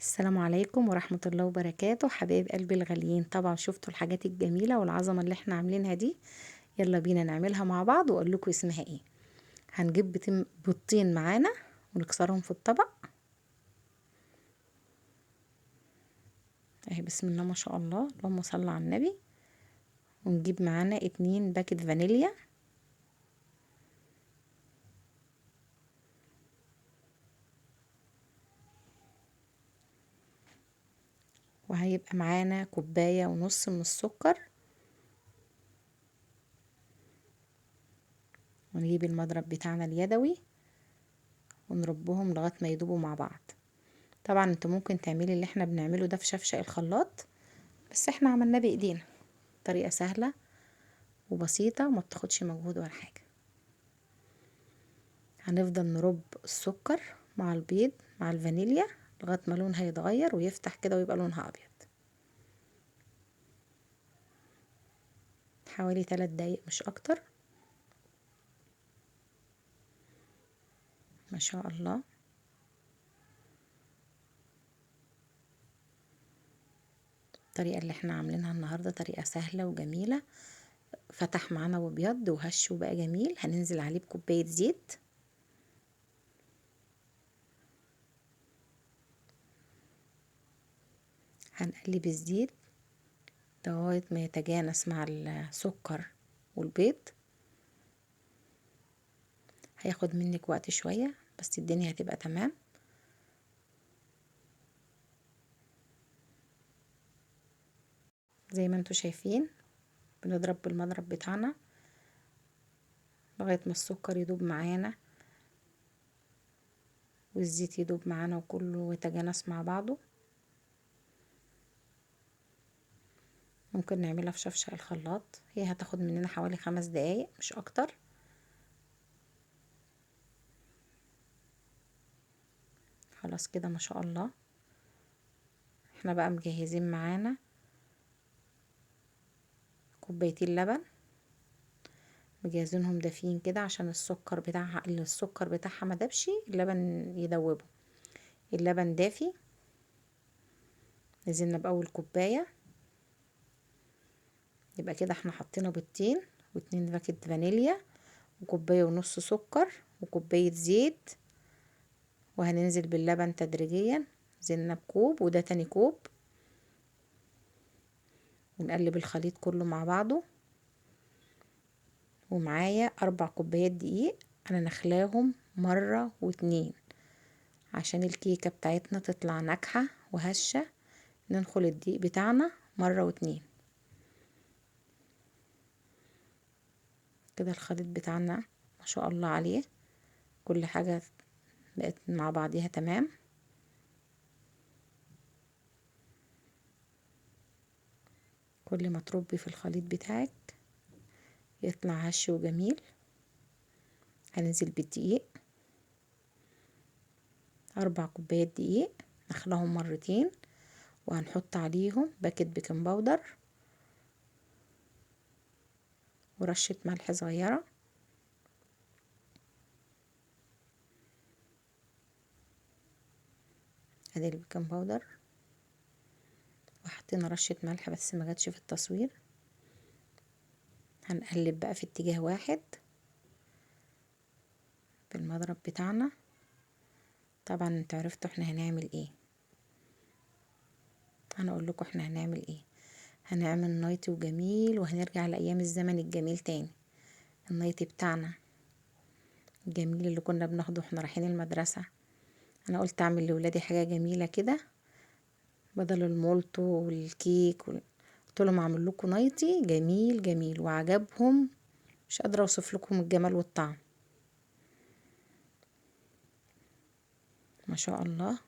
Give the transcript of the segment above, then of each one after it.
السلام عليكم ورحمة الله وبركاته. حبايب قلبي الغاليين، طبعا شفتوا الحاجات الجميلة والعظمة اللي احنا عاملينها دي، يلا بينا نعملها مع بعض واقول لكم اسمها ايه. هنجيب بيضتين معانا ونكسرهم في الطبق اهي، بسم الله ما شاء الله، اللهم صل على النبي. ونجيب معانا 2 باكت فانيليا، وهيبقى معانا كوباية ونص من السكر. ونجيب المضرب بتاعنا اليدوي ونربهم لغاية ما يدوبوا مع بعض. طبعا انتوا ممكن تعملي اللي احنا بنعمله ده في شفشق الخلاط، بس احنا عملناه بايدينا، طريقة سهلة وبسيطة وما بتاخدش مجهود ولا حاجة. هنفضل نرب السكر مع البيض مع الفانيليا لغاية ما لونها يتغير ويفتح كده ويبقى لونها أبيض، حوالي 3 دقايق مش أكتر. ما شاء الله. الطريقة اللي احنا عاملينها النهاردة طريقة سهلة وجميلة، فتح معانا وابيض وهش وبقى جميل. هننزل عليه بكوباية زيت، هنقلب الزيت لغاية ما يتجانس مع السكر والبيض. هياخد منك وقت شوية بس الدنيا هتبقى تمام. زي ما انتوا شايفين بنضرب بالمضرب بتاعنا لغاية ما السكر يدوب معانا والزيت يدوب معانا وكله يتجانس مع بعضه. ممكن نعملها في شفشق الخلاط، هي هتاخد مننا حوالي 5 دقايق مش اكتر. خلاص كده ما شاء الله. احنا بقى مجهزين معانا كوبايتين لبن، مجهزينهم دافيين كده عشان السكر بتاعها ما دابش، اللبن يدوبه. اللبن دافي، نزلنا باول كوبايه، يبقى كده احنا حطينا بيضتين و2 باكت فانيليا وكوبايه ونص سكر وكوبايه زيت، وهننزل باللبن تدريجيا. نزلنا بكوب وده تاني كوب، ونقلب الخليط كله مع بعضه. ومعايا 4 كوبايات دقيق، انا نخلاهم مرة واتنين عشان الكيكة بتاعتنا تطلع ناجحة وهشة. ننخل الدقيق بتاعنا مرة واتنين كده. الخليط بتاعنا ما شاء الله عليه، كل حاجة بقت مع بعضيها تمام. كل ما تربي في الخليط بتاعك يطلع هش وجميل. هننزل بالدقيق 4 كوبايات دقيق، نخلهم مرتين، وهنحط عليهم باكت baking powder ورشة ملح صغيرة. ادي ال baking powder، وحطينا رشة ملح بس ما جاتش في التصوير. هنقلب بقى في اتجاه واحد بالمضرب بتاعنا. طبعا انتوا عرفتوا احنا هنعمل ايه، انا اقول لكم احنا هنعمل ايه. هنعمل نايتي وجميل، وهنرجع لايام الزمن الجميل تاني. النايتي بتاعنا الجميل اللي كنا بناخده واحنا رايحين المدرسة. انا قلت اعمل لولادي حاجة جميلة كده بدل المولتو والكيك قلت لهم اعمل لكم نايتي جميل جميل، وعجبهم. مش قادرة اوصف لكم الجمال والطعم ما شاء الله.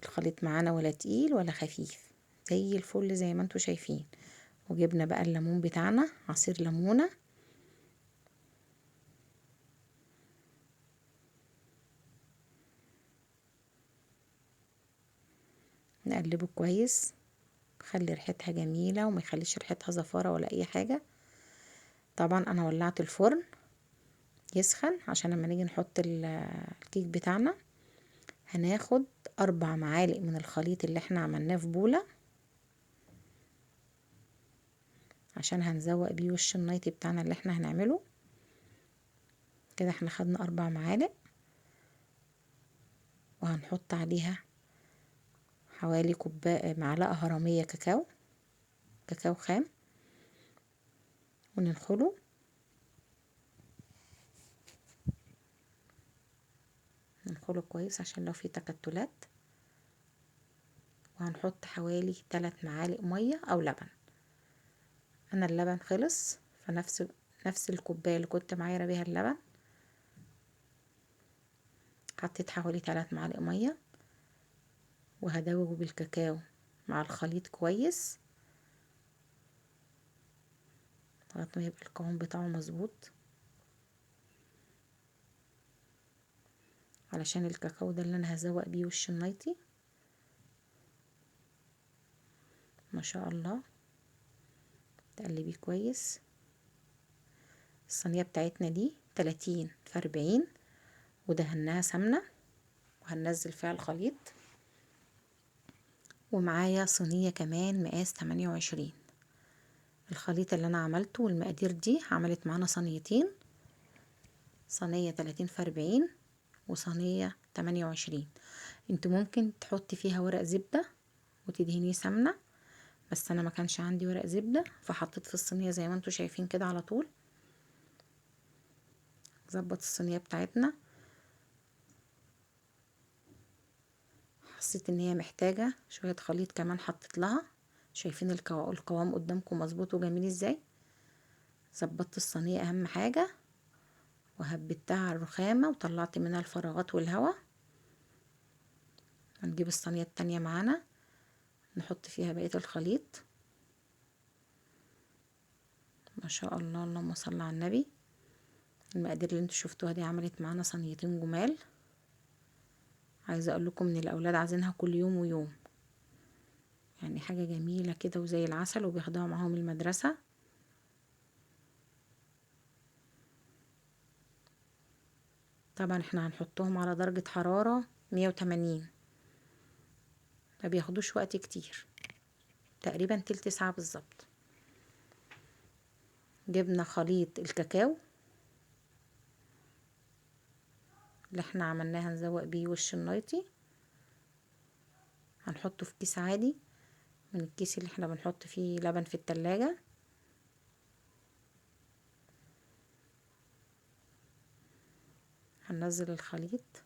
الخليط معانا ولا تقيل ولا خفيف، زي الفل زي ما انتوا شايفين. وجبنا بقى الليمون بتاعنا، عصير ليمونة، نقلبه كويس، خلي ريحتها جميلة وما يخليش ريحتها زفارة ولا اي حاجة. طبعا انا ولعت الفرن يسخن عشان لما نيجي نحط الكيك بتاعنا. هناخد 4 معالق من الخليط اللي احنا عملناه في بولة عشان هنزوق بيه وش النايتي بتاعنا اللي احنا هنعمله. كده احنا خدنا 4 معالق، وهنحط عليها حوالي كوباية معلقة هرمية كاكاو خام، وننخله. ننخله كويس عشان لو في تكتلات. وهنحط حوالي 3 معالق مية او لبن. انا اللبن خلص، فنفس الكوباية اللي كنت معايره بيها اللبن حطيت حوالي 3 معالق مية، وهدوبه بالكاكاو مع الخليط كويس لغاية ما يبقى القوام بتاعه مظبوط، علشان الكاكاو ده اللي انا هزوق بيه وش النايتي. ما شاء الله تقلبيه كويس. الصينية بتاعتنا دي 30 في 40، ودهناها سمنة، وهننزل فيها الخليط. ومعايا صينية كمان مقاس 28. الخليط اللي انا عملته والمقادير دي عملت معانا صينيتين، صينية 30 في 40 وصينية 28. انتوا ممكن تحطي فيها ورق زبدة وتدهنيه سمنة، بس انا ما كانش عندي ورق زبدة فحطيت في الصينية زي ما انتوا شايفين كده على طول. ظبط الصينية بتاعتنا. حسيت ان هي محتاجة شوية خليط كمان حطيت لها. شايفين القوام قدامكم مظبوط وجميل ازاي. ظبطت الصينية اهم حاجة، وهبتها على الرخامة وطلعت منها الفراغات والهواء. هنجيب الصينية التانية معانا نحط فيها بقية الخليط. ما شاء الله، اللهم صل على النبي. المقادير اللي انتوا شفتوها دي عملت معانا صينيتين جمال. عايزه اقول لكم ان الاولاد عايزينها كل يوم ويوم، يعني حاجة جميلة كده وزي العسل، وبياخدوها معاهم المدرسة. طبعا احنا هنحطهم على درجه حرارة 180، ما بياخدوش وقت كتير، تقريبا تلت ساعة بالظبط. جبنا خليط الكاكاو اللي احنا عملناها نزوق بيه وش النايتي، هنحطه في كيس عادي من الكيس اللي احنا بنحط فيه لبن في التلاجة. هننزل الخليط،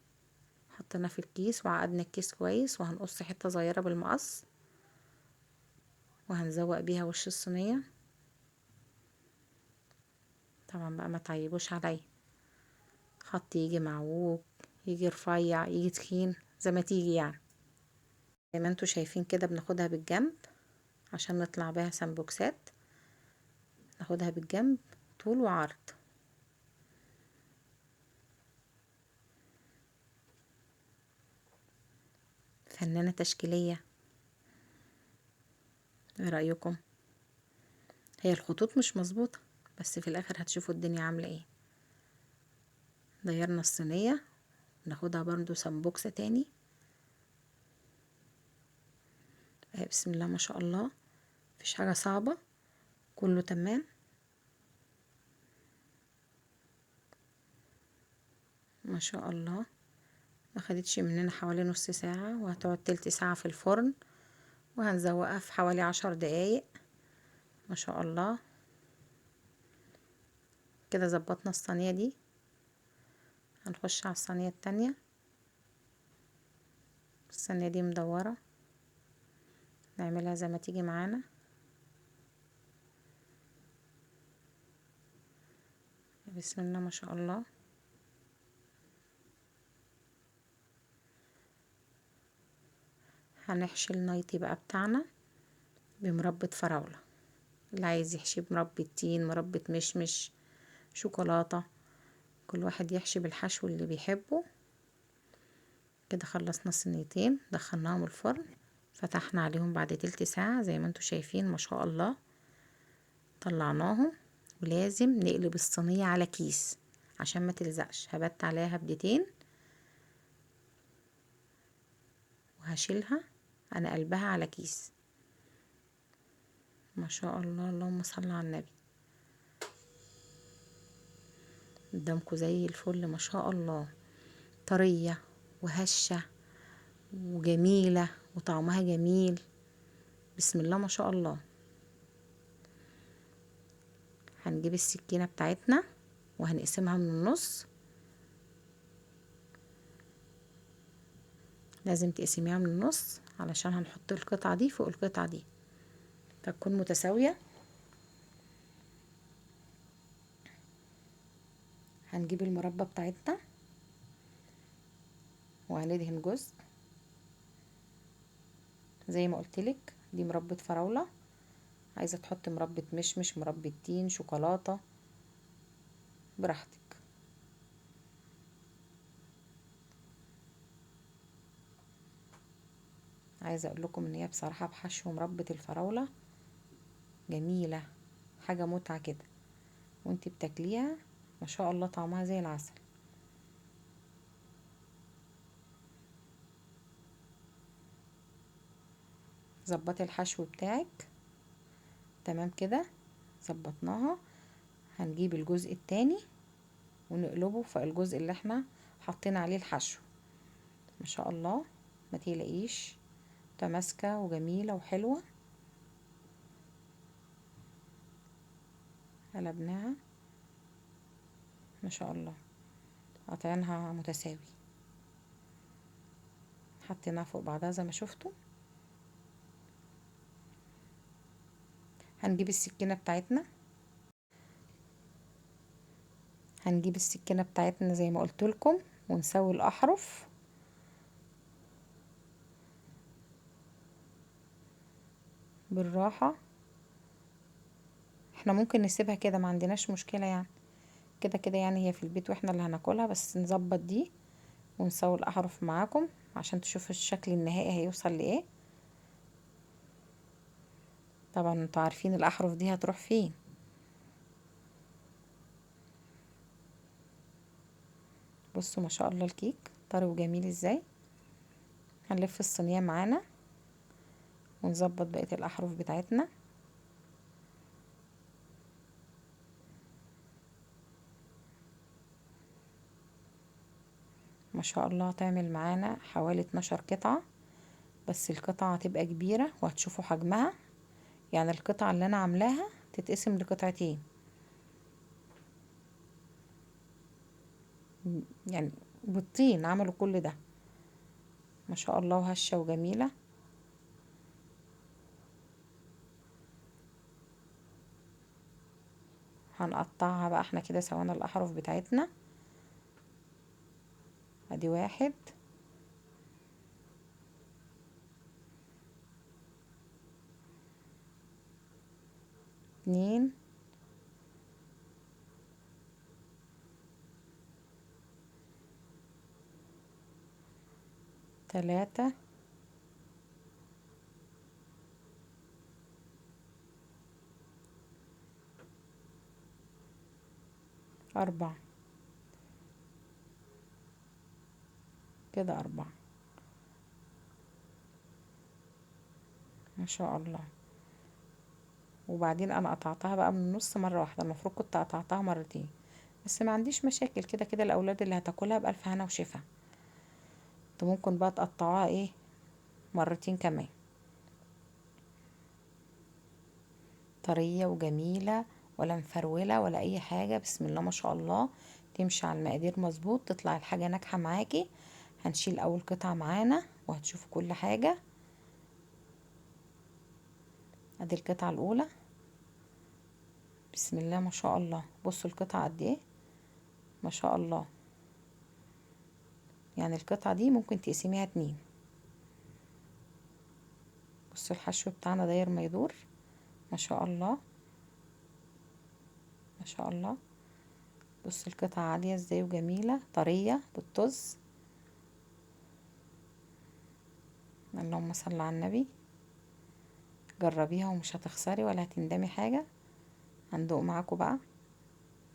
حطيناه في الكيس وعقدنا الكيس كويس، وهنقص حتة صغيرة بالمقص وهنزوق بيها وش الصينية. طبعا بقى ما تعيبوش عليا، خط يجي معوج، يجي رفيع، يجي تخين، زي ما تيجي يعني. زي ما انتوا شايفين كده بناخدها بالجنب عشان نطلع بيها سمبوكسات، ناخدها بالجنب طول وعرض. فنانة تشكيلية، ايه رأيكم؟ هي الخطوط مش مظبوطة، بس في الاخر هتشوفوا الدنيا عاملة ايه. ديرنا الصينية، ناخدها برضو سمبوكسة تاني. بسم الله ما شاء الله، مفيش حاجة صعبة، كله تمام ما شاء الله. ما خدتش مننا حوالي نص ساعة، وهتقعد تلت ساعة في الفرن، وهنزوقها في حوالي 10 دقايق ما شاء الله. كده ظبطنا الصينية دي. هنخش على الصينية التانية. الصينية دي مدورة، نعملها زي ما تيجي معانا. بسم الله ما شاء الله. هنحشي النايتي بقى بتاعنا بمربى فراولة، اللي عايز يحشي بمربى تين، مربى مشمش، شوكولاتة، كل واحد يحشي بالحشو اللي بيحبه. كده خلصنا الصينيتين، دخلناهم الفرن، فتحنا عليهم بعد تلت ساعة زي ما انتوا شايفين ما شاء الله. طلعناهم، ولازم نقلب الصينية على كيس عشان ما تلزقش. هبت عليها هبدتين وهشيلها انا قلبها على كيس. ما شاء الله، اللهم صل على النبي. قدامكم زي الفل ما شاء الله، طرية وهشة وجميلة وطعمها جميل، بسم الله ما شاء الله. هنجيب السكينة بتاعتنا وهنقسمها من النص، لازم تقسميها من النص علشان هنحط القطعة دي فوق القطعة دي فتكون متساوية. هنجيب المربى بتاعتنا وهندهن جزء زي ما قلتلك، دي مربى فراولة، عايزة تحط مربى مشمش، مربى تين، شوكولاتة، براحتك. عايزة اقول لكم ان هي بصراحة بحشو مربى الفراولة جميلة، حاجة متعة كده وانتي بتاكليها ما شاء الله، طعمها زي العسل. ظبطي الحشو بتاعك تمام كده، ظبطناها. هنجيب الجزء التاني ونقلبه فوق الجزء اللي احنا حاطين عليه الحشو. ما شاء الله ما تقلقيش، متماسكة وجميلة وحلوة. قلبناها ما شاء الله، قطعينها متساوي، حطيناها فوق بعضها زي ما شفتوا. هنجيب السكينة بتاعتنا، هنجيب السكينة بتاعتنا زي ما قلت لكم ونسوي الأحرف. بالراحة، احنا ممكن نسيبها كده ما عندناش مشكلة، يعني كده كده يعني هي في البيت واحنا اللي هناكلها، بس نظبط دي ونسوي الأحرف معاكم عشان تشوفوا الشكل النهائي هيوصل لإيه. طبعا انتوا عارفين الأحرف دي هتروح فين. بصوا ما شاء الله الكيك طري وجميل ازاي. هنلف الصينية معانا ونظبط بقية الأحرف بتاعتنا. ما شاء الله هتعمل معانا حوالي 12 قطعة، بس القطعة هتبقى كبيرة وهتشوفوا حجمها. يعني القطعة اللي انا عاملاها تتقسم لقطعتين، يعني بالطين عملوا كل ده ما شاء الله، وهشة وجميلة. هنقطعها بقى احنا كده سوانا الأحرف بتاعتنا. ادي واحد، اتنين، تلاتة، أربعة، كده أربعة ما شاء الله. وبعدين أنا قطعتها بقى من النص مرة واحدة، المفروض كنت قطعتها مرتين، بس ما عنديش مشاكل، كده كده الأولاد اللي هتاكلها بألف هنا وشفا. انتوا ممكن بقى تقطعوها ايه مرتين كمان. طرية وجميلة ولا مفرولة ولا أي حاجة، بسم الله ما شاء الله. تمشي على المقادير مظبوط تطلع الحاجة ناجحة معاكي. هنشيل أول قطعة معانا وهتشوفوا كل حاجة. ادي القطعة الأولى، بسم الله ما شاء الله. بصوا القطعة قد ايه ما شاء الله، يعني القطعة دي ممكن تقسميها 2. بصوا الحشو بتاعنا داير ما يدور ما شاء الله ما شاء الله. بصوا القطعة عالية ازاي وجميلة، طرية بالطز. اللهم صل على النبي. جربيها ومش هتخسري ولا هتندمي حاجة. هندوق معاكم بقى،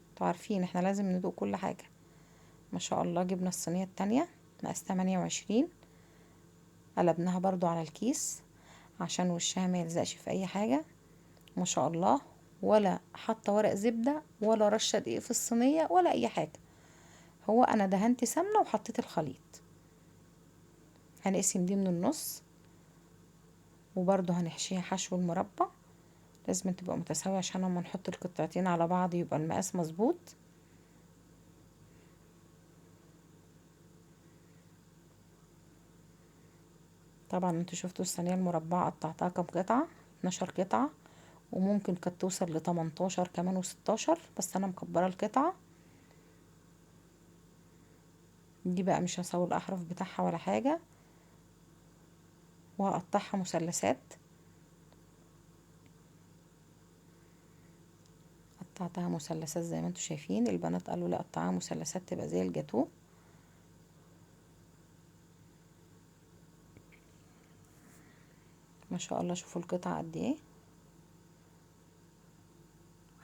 انتوا عارفين احنا لازم ندوق كل حاجة ما شاء الله. جبنا الصينية التانية مقاس 28، قلبناها برضو على الكيس عشان وشها ما يلزقش في اي حاجة. ما شاء الله، ولا حاطة ورق زبدة ولا رشة دقيق في الصينية ولا اي حاجة، هو انا دهنت سمنة وحطيت الخليط. هنقسم دي من النص، وبرضو هنحشيها حشو المربى، لازم تبقى متساوية عشان لما نحط القطعتين على بعض يبقى المقاس مظبوط. طبعا انتوا شفتوا الصينية المربعة قطعتها كام قطعة، 12 قطعة، وممكن كانت توصل لتمنتاشر كمان وستاشر، بس انا مكبرة القطعة دي بقى، مش هسوي الاحرف بتاعها ولا حاجة، وهقطعها مثلثات. قطعتها مثلثات زي ما انتوا شايفين، البنات قالوا لي قطعها مثلثات تبقى زي الجاتوه. ما شاء الله شوفوا القطعة قد ايه،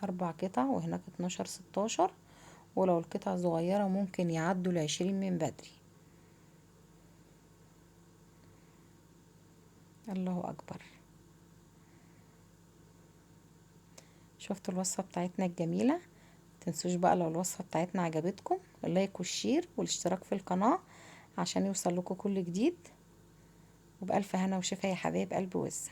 4 قطع، وهناك 12 16، ولو القطعة صغيرة ممكن يعدوا ل20 من بدري. الله أكبر. شفتوا الوصفة بتاعتنا الجميلة؟ متنسوش بقى لو الوصفة بتاعتنا عجبتكم ال like وال share والاشتراك في القناة عشان يوصل لكم كل جديد. وبألف هنا وشفا يا حبايب قلب وزة.